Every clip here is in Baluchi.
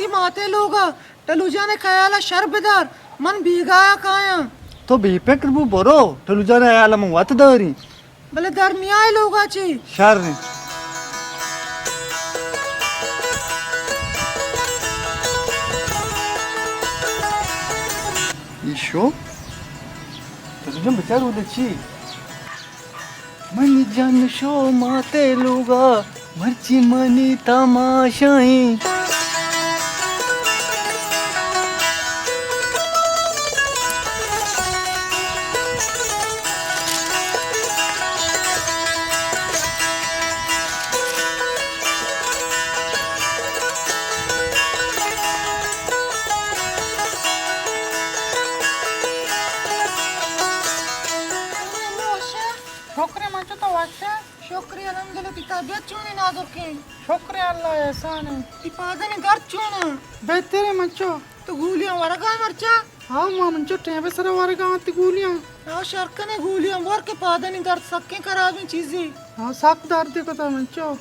ماتے لوگا، ٹلو جان ءِ خیال ءَ شر بدار، من بیگاہ ءَ کایاں۔ تو بے فکر بو، برو، ٹلو جان ءِ خیال ءَ من وت داریں۔ بلے در نیائے لوگا چی؟ شر ایں۔ ایشو، ٹلو جان بچار اود ءَ چی؟ منی جان شو ماتے لوگا، مرچی منی تماشائیں۔ شکر ایں منچو، تو وش ئے؟ شکر ایں الحمدللہ، تئی طبیعت چون ایں نازکیں؟ شکر ایں اللہ ءِ احسان ایں۔ تئی پادانی درد چون ایں؟ بہتر ایں منچو۔ تو گولیاں ورگا ئے مرچاں؟ ہاں ما منچو ٹیم ءِ سرا ورگا آں تئی گولیاں۔ ہاں شر کنے گولیاں ور کہ پادانی درد سکیں خرابیں چیزے۔ ہاں سک درد کتا منچو۔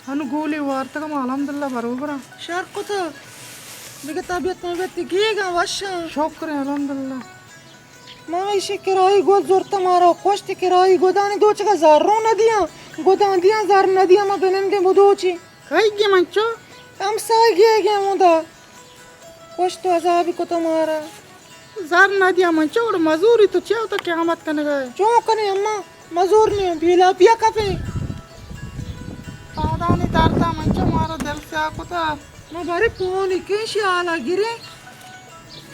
انو گولی وارتگ ما الحمدللہ بروبراں۔ شر کتا۔ دگہ طبیعت مبیعت تئی گیگاں وشاں؟ شکر ایں الحمدللہ۔ ما ایشی کرائی گد زرتہ، مارا خوش تئی کرائی گدانی دوچگا زر رو ندیاں، گداں دیاں زر ندیاں، ما بنندیں بدوچی۔ کئیگی منچو؟ ہمساہگی ئیگی ہمودا۔ خوش تو عذابی کتہ مارا۔ زر ندیاں منچو، گڑا مزوری تو چیا وتا قیامت کنگا ئے؟ چون کنیں اماں؟ مزور نیں، بے لاپیا کپیں۔ پادانی دردا منچو مارا دل سیاہ کتا۔ ما باریں پونی کیں شی حالا گریں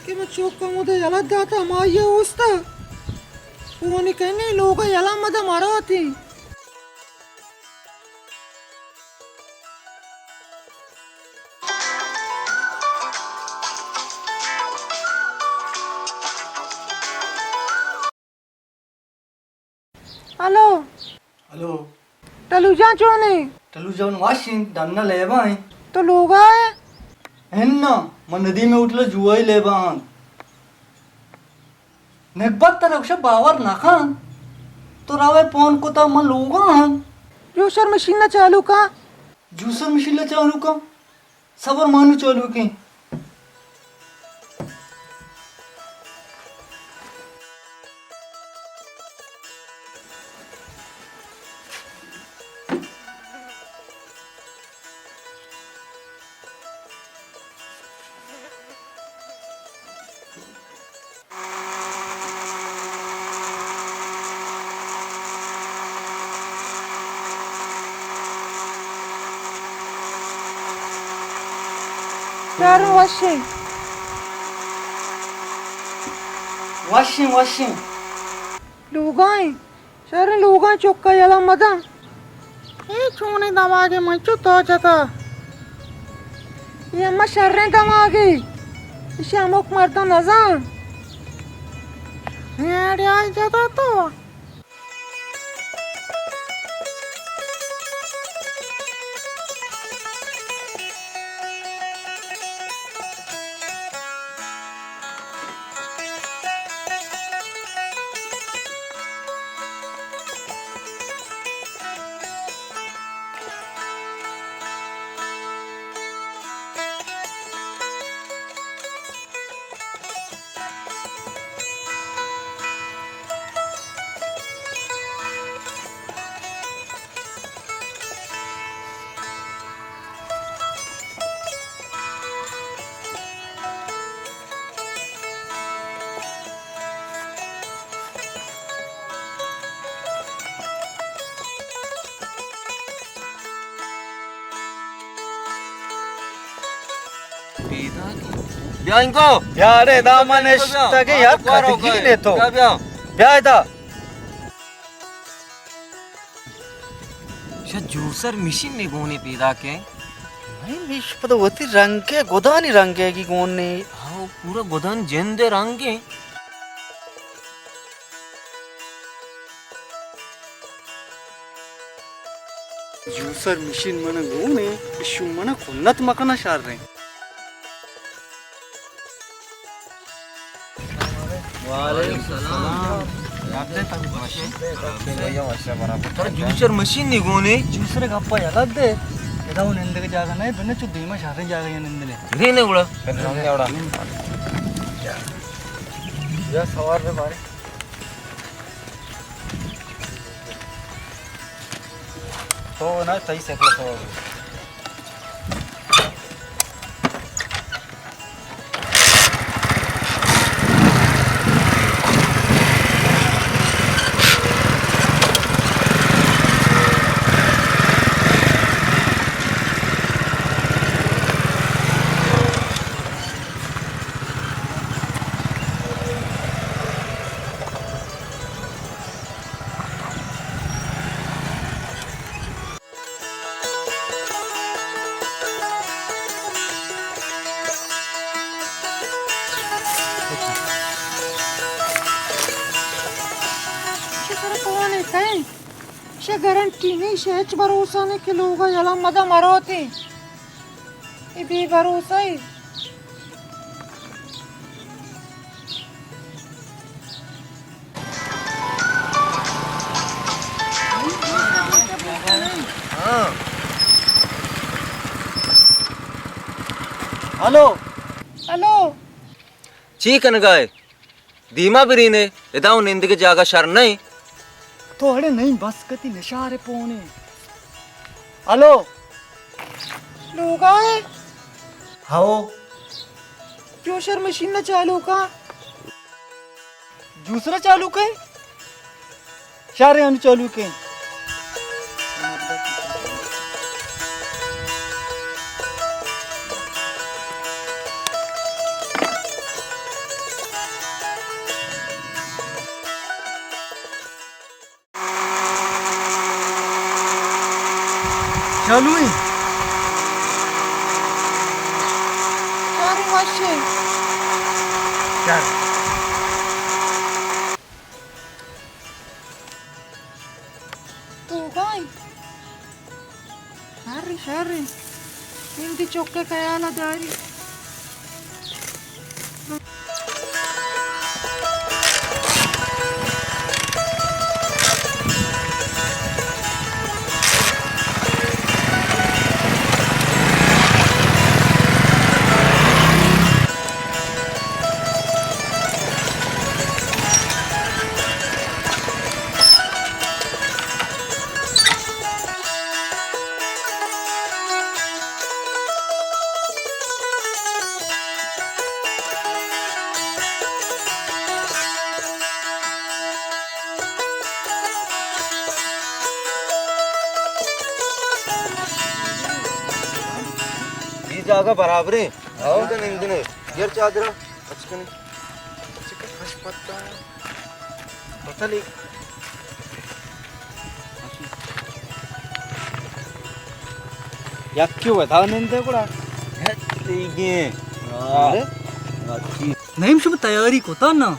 کہ ما چوک ہمودا یلہ داتا، ما آئی اوستا۔ پونی کنیں لوگا یلہ مدا مراتیں۔ ہلو۔ ہلو۔ ٹلو جان چون ئے؟ ٹلو جان وش ایں، ڈن ءَ لیبا ایں۔ تو لوگا ئے؟ اناں، من ندیم ءِ ہوٹل ءَ جوئے لیبا آں۔ نگبت ترا گوشاں باور نہ کن۔ تو راوے پون کتا من لوگا آں۔ جوسر مشین ءَ چالو کن۔ جوسر مشین ءَ چالو کن۔ صبر مانو چالو کن۔ شر وشیں۔ وشیں، وشیں۔ لوگائیں۔ شریں لوگاں چکا یلہ مداں۔ اے چونیں دماگے منچو تو جتا؟ اے ہما شریں دماگے۔ ایشی ہمک مردم نزان۔ اے آئیڈیا جتا تو۔ بیا انگو۔ بیا رے، دا من اشتگے یار، کدگی نے تو۔ بیا، بیا۔ بیا ادا۔ شا جوسر مشین نے گونے پیدا کے۔ اے میش پدا وتی رنگے، گدانی رنگے گی گون نے۔ ہاں، پورا گدان جند رنگے۔ جوسر مشین من گونے، اشو من کنت مکنا شر رے۔ وعلیکم السلام۔ تو جوسر مشین نی گونے؟ جوسر گپا یلہ دے۔ ادا نندگ جاگہ نہ، بنے چو دیما شریں جاگہ یا نندنے۔ نہیں، نہیں، اڑا۔ یا سوار بے بارے۔ تو نا، تئی سیکل سوار۔ شکر کوانے کئے؟ شے گارنٹی نہیں، شے ہچ بھروسہ نہیں کہ لوگا یلا مدہ مروتے۔ اے بے بھروسہ ہے۔ ہاں۔ ہلو۔ ہلو۔ چی کنگائے؟ دیما برینے، ادا و نندگ جاگہ شر نہیں۔ تو اڑے نہیں، بس کتی نشار پونے۔ ہلو۔ لوگا ہے؟ ہاؤ۔ جوسر مشین نہ چالو کا؟ جوسر چالو کئے؟ شارے انو چالو کئے؟ چالو ہیں۔ چاری وشے۔ چار۔ تو گائیں۔ شری، شری۔ من دی چوکے خیال داری۔ اے جاگہ برابر ایں۔ آؤ تو نندنے۔ گر چادرا۔ اچ کنے۔ اچ کنے۔ پتہ نہیں۔ یکی ودا نندے گڑا۔ ہت تیگیں۔ ارے؟ نعیم، شما تیاری کتا نا؟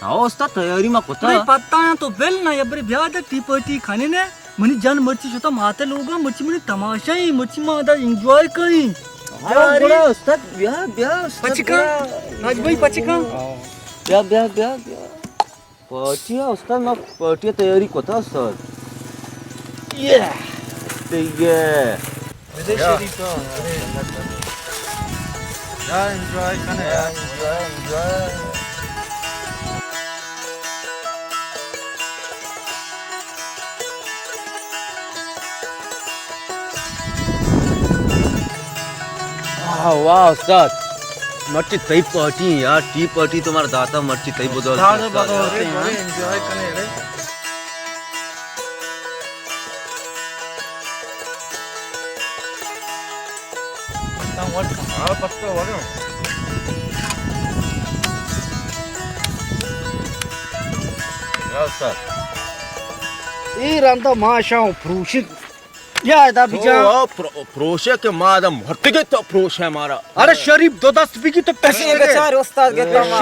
ہاں استاد، تیاری ما کتا۔ نہیں پتہ ہے تو بل نا، یا برے بیا دے ٹی پارٹی کھانے نے۔ منی جان مرچی شتا ماتے لوگا، مرچی منی تماشا ہیں، مرچی ما دا انجوائے کہیں۔ ہاں، یاری۔ گڑا استاد، بیا، بیا، استاد، پچکا؟ بیا۔ راج بھائی، پچکا؟ بیا، بیا، بیا، بیا۔ پارٹی ہے، استاد، ما پارٹی تیاری کتا، استاد۔ یہ، ٹھیک ہے۔ بدے یا۔ شریف تو۔ یا، انجوائے کنے۔ یا، انجوائے، انجوائے۔ واہ، واہ، استاد۔ مرچی تئی پارٹی ہیں یار، ٹی پارٹی تمہارا داتا، مرچی تئی بدولت استاد، استاد۔ بدولت ہیں، بڑے انجوائے کنے رے۔ پتہ وٹ کن۔ ہاں، پتہ وٹ کن۔ یا استاد۔ اے رندا ما شاں پروشی۔ یا ادا بجا۔ تو آ پرو-، پروشے کہ ما ادا مرتگے تو پروشے مارا۔ ارے شریف دو دست بگی تو پسے۔ بچار استاد گتا ما۔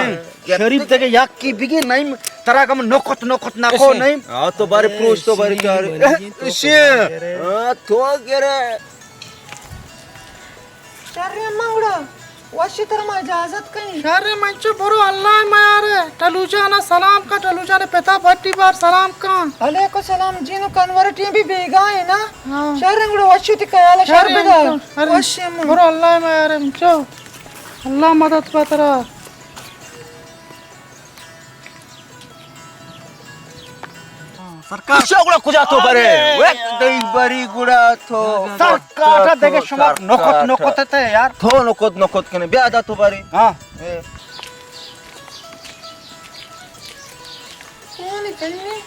شریف دگہ یکی بگی نعیم، ترا کم نکت نکت نکو نعیم۔ آ تو بارے پروش تو بارے چار۔ اشی۔ آ تو گرے۔ شر اما اڑا۔ وشی ترا ما اجازت کئیں۔ شر، منچو برو، اللہ میارے۔ ٹلو جانا سلام کا، ٹلو جان پتا بٹی بار سلام کا۔ علیکم سلام جینو، کنور ٹیم بھی بیگا ہے نا؟ ہاں۔ شر گڑا وشی تی خیال شر بدار۔ شر۔ وشی من۔ برو اللہ میارے منچو۔ اللہ مدد پترا۔ سرکار۔ ایشا گڑا کجا تو برے؟ ارے ویک یار۔ دئی بری گڑا تو۔ سرکار، دگہ شما سرکار۔ نکت نکت تے یار۔ تو نکت نکت کنے، بیا دا تو برے۔ ہاں۔ اے۔ کون ہے کہیں؟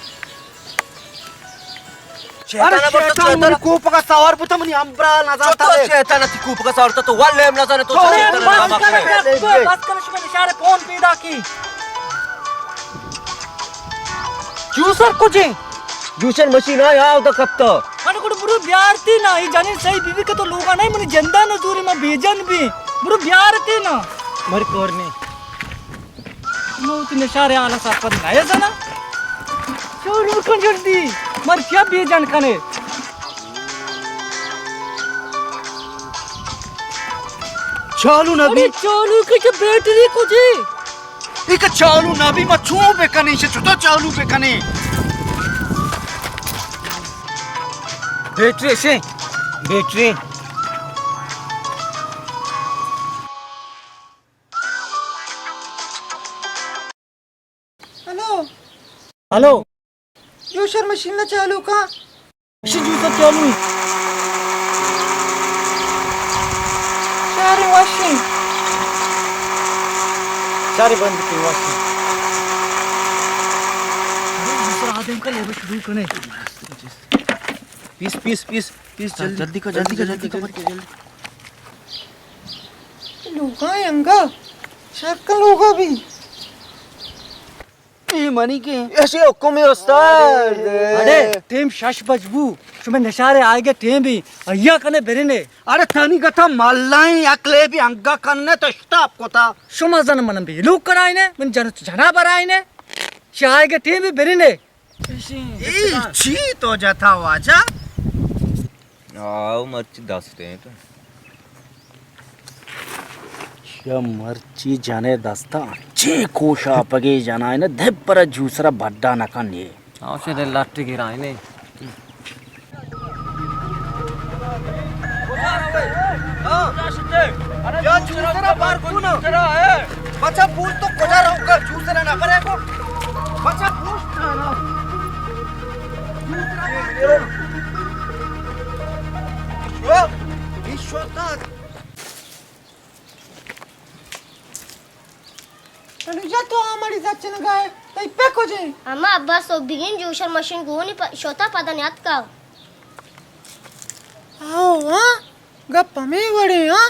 شیطان ارے برو تو شیطان، شیطان۔ منی کوپگا سوار بوتا، منی امبرا نزانتا تو۔ شیطان تی کوپگا سوار تو، تو واللہ ہم نزانے تو تو شیطان بس نام کنے، کرے۔ بس کنے، شما نشارے فون پیدا کی۔ جوسر کجے؟ جوسر مشین آیا، آو دا کپتا۔ من گڑ برو بیارتی نا، ای جنین صحیح بی بی کہ تو لوگا نہیں، منی جندا نزوری، ما بے جن بی۔ برو بیارتی نا۔ مر کور نے۔ موت نشارے آلا سرپد نہ زنا۔ شروع کن جلدی۔ مر کیا بے جن کنے۔ چالو نبی۔ ارے چالو کے چ بیٹری کجے؟ ایک چالو نبی، ما چون بکنی، چطور چالو بکنی؟ بیٹری سے، battery. Hello. Hello. Juicer machine نا چالو کا۔ مشین جوسر چالو۔ سارے واشنگ۔ سارے بند کی واشنگ۔ جوسر آدم کا لیبر شروع کنے۔ پیس، پیس، پیس، پیس، جلدی۔ جلدی کا، جلدی کا، جلدی کا، جلدی کا، جلدی۔ لوگا انگا، شک لوگا بھی۔ اے منی کے؟ ایشی حکم استاد۔ اڑے، ٹیم شش بج بو۔ شما نشارے آئیگے ٹیم بھی۔ ایا کنے برنے۔ اڑے تنی گتا ملائیں عقلے بھی انگا کنے تو اشتاپ کتا۔ شما زن من بھی لوگ کرائنے، من جن جنا برائنے۔ شاہ آئیگے ٹیم بھی برنے۔ اے چی تو جتا واجہ؟ آؤ مرچی دست ایں تو۔ چہ مرچی جنے دستا چے کوشا پگے جنائنے دپ پر جوسرا بڈا نکن یہ۔ آؤ شے دل لٹ گرائنے۔ یا جوسرا بار کن۔ بچا پوچھ تو کجا رہو کر جوسرا نہ کرے کو۔ بچا پوچھ تو نا۔ جوسرا بار کن۔ شو، ایشو تا۔ انوجا تو آمڑی زچنگا ئے، تئی پہ کجے؟ اما ابا سوب بگین جوسر مشین گونی پ-، شوتا پدا نیاتکا۔ آؤ، ہاں؟ گپ ہمے وڑے، ہاں؟